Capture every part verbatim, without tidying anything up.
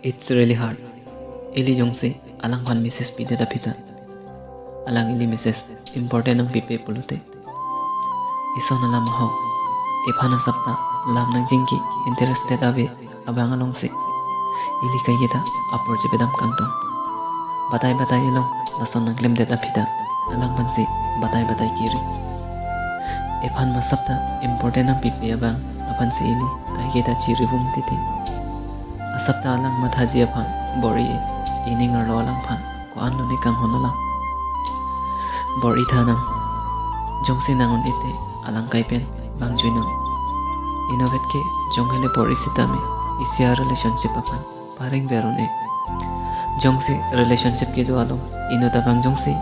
It's really hard. Ili jongsi alangphan message pidet aphi ta, alang ili message important nangpipe pulote, ison alam ahok, iphan asapta lam nangjinki interested ave abang alongsi ili kaiketa apor chepedam kangtung. Batai batai ilong lason nangklemdet aphi ta, alangphansi batai batai kiri. Iphan masapta important nangpipe abang aphansi ili kaiketa chirivum titi. Asapta alang mathaji aphan bor-i, ining arlo alangphan ko-an lone kanghon alam. Bor-i thanang, jongsi nang un-ite alang kai pen bang juinang. Inutvet ke jonghele bor-i sitame isi a-relationship aphan pareng ver un-e. Jongsi relationship kedo along inut abang jongsi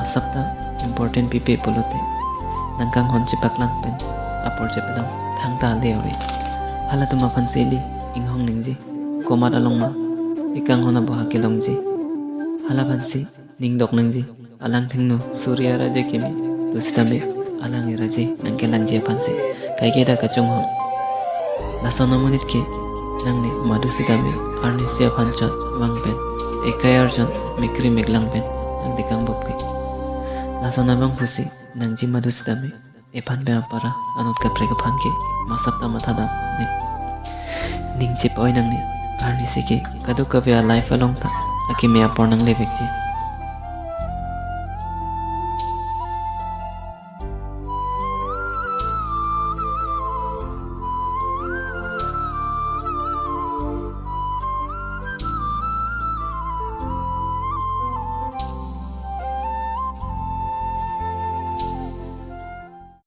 asapta important pipe pulote, nangkanghon chepaklang pen apor chepedam thangta ale ave. Halatum aphansi ili inghong ningje, komat along ma ikanghon aboha kelongji. Halaphansi ningdok ningje, alang thengno suri araje keme, tusitame alang iraje nangkelangji aphansi kaiketa kachonghong. Lason amonit ke nangli madu sitame arnisi aphan chot vang pen, ekai arjon mekri meklang pen nangtekang bopke. Lason abang pusi nangji madu sitame iphan pen apara anut kaprek aphan ke masapta mathadam ne. Ning chip-oi nangne, arnisi ke kadokave a-life along ta akeme apor nanglevekji.